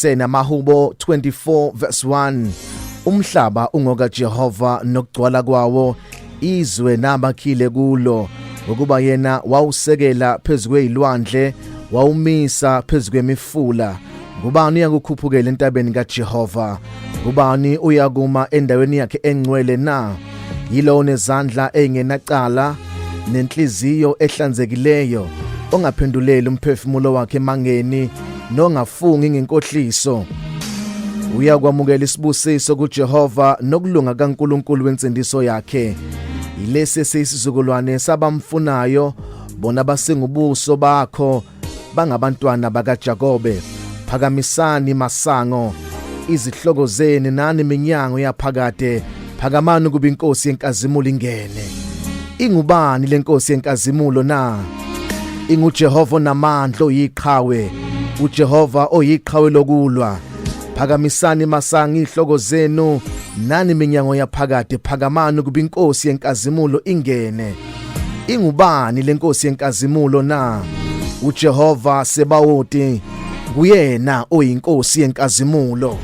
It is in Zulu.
Bese namahubo 24 verse 1, umhlaba ungoka Jehova nokugcwala kwawo, izwe nabakhile kulo, ngokuba yena wawusekela phezu kwezilwandle, wawumisa phezu kwemifula. Ngubani uyakukhuphukela entabeni kaJehova? Ngubani uyakuma endaweni yakhe engcwele na? Yilowo nezandla ezingenacala nenhliziyo ehlanzekileyo, ongaphenduleli umphefumulo wakhe emangeni, nongafungi ngenkohliso. Uyakwamukela isibusiso kuJehova nokulunga kaNkulunkulu wensindiso yakhe. Yilesi esiyisizukulwane sabamfunayo, bona basingubuso bakho, bangabantwana bakaJakobe. Phakamisani masango izihloko zenu nani minyango yaphakade, phakamani kuba inkosi yenkazimulo ingene. Ingubani lenkosi yenkazimulo na? InguJehova onamandla oyiqhawe, uJehova oyiqhawe lokulwa. Phakamisani masango izihloko zenu nani minyango yaphakade, phakamani kuba inkosi yenkazimulo ingene. Ingubani lenkosi yenkazimulo na? uJehova Sebawoti, nguyena oyinkosi yenkazimulo.